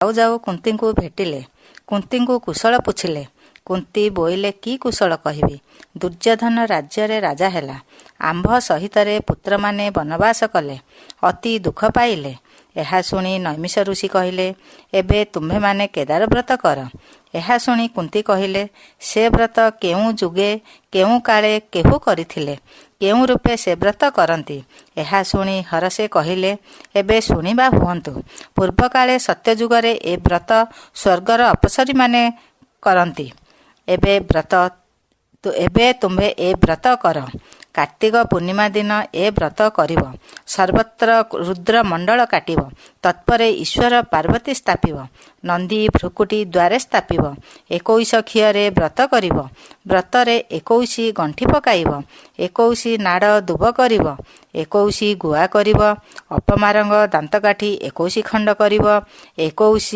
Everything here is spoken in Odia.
ଯାଉ ଯାଉ କୁନ୍ତୀଙ୍କୁ ଭେଟିଲେ। କୁନ୍ତୀଙ୍କୁ କୁଶଳ ପୁଛିଲେ। କୁନ୍ତୀ ବୋଇଲେ, କି କୁଶଳ କହିବି? ଦୁର୍ଯ୍ୟୋଧନ ରାଜ୍ୟରେ ରାଜା ହେଲା। ଆମ୍ଭ ସହିତରେ ପୁତ୍ରମାନେ ବନବାସ କଲେ, ଅତି ଦୁଃଖ ପାଇଲେ। ଏହା ଶୁଣି ନୈମିଷ ଋଷି କହିଲେ, ଏବେ ତୁମ୍ଭେମାନେ କେଦାର ବ୍ରତ କର। ଏହା ଶୁଣି କୁନ୍ତୀ କହିଲେ, ସେ ବ୍ରତ କେଉଁ ଯୁଗେ କେଉଁ କାଳେ କେହୁ କରିଥିଲେ? କେଉଁ ରୂପେ ସେ ବ୍ରତ କରନ୍ତି? ଏହା ଶୁଣି ହରଷେ କହିଲେ, ଏବେ ଶୁଣିବା ହୁଅନ୍ତୁ। ପୂର୍ବକାଳେ ସତ୍ୟଯୁଗରେ ଏ ବ୍ରତ ସ୍ୱର୍ଗର ଅପସରୀମାନେ କରନ୍ତି। ଏବେ ତୁମ୍ଭେ ଏ ବ୍ରତ କର। କାର୍ତ୍ତିକ ପୂର୍ଣ୍ଣିମା ଦିନ ଏ ବ୍ରତ କରିବ। ସର୍ବତ୍ର ରୁଦ୍ର ମଣ୍ଡଳ କାଟିବ। ତତ୍ପରେ ଈଶ୍ୱର ପାର୍ବତୀ ସ୍ଥାପିବ। ନନ୍ଦୀ ଭ୍ରୂକୁଟି ଦ୍ୱାରେ ସ୍ଥାପିବ। 21 ଖିଅରେ ବ୍ରତ କରିବ। ବ୍ରତରେ 21 ଗଣ୍ଠି ପକାଇବ। 21 ନାଡ଼ ଦୁବ କରିବ। 21 ଗୁଆ କରିବ। ଅପମାରଙ୍ଗ ଦାନ୍ତକାଠି 21 ଖଣ୍ଡ କରିବ। 21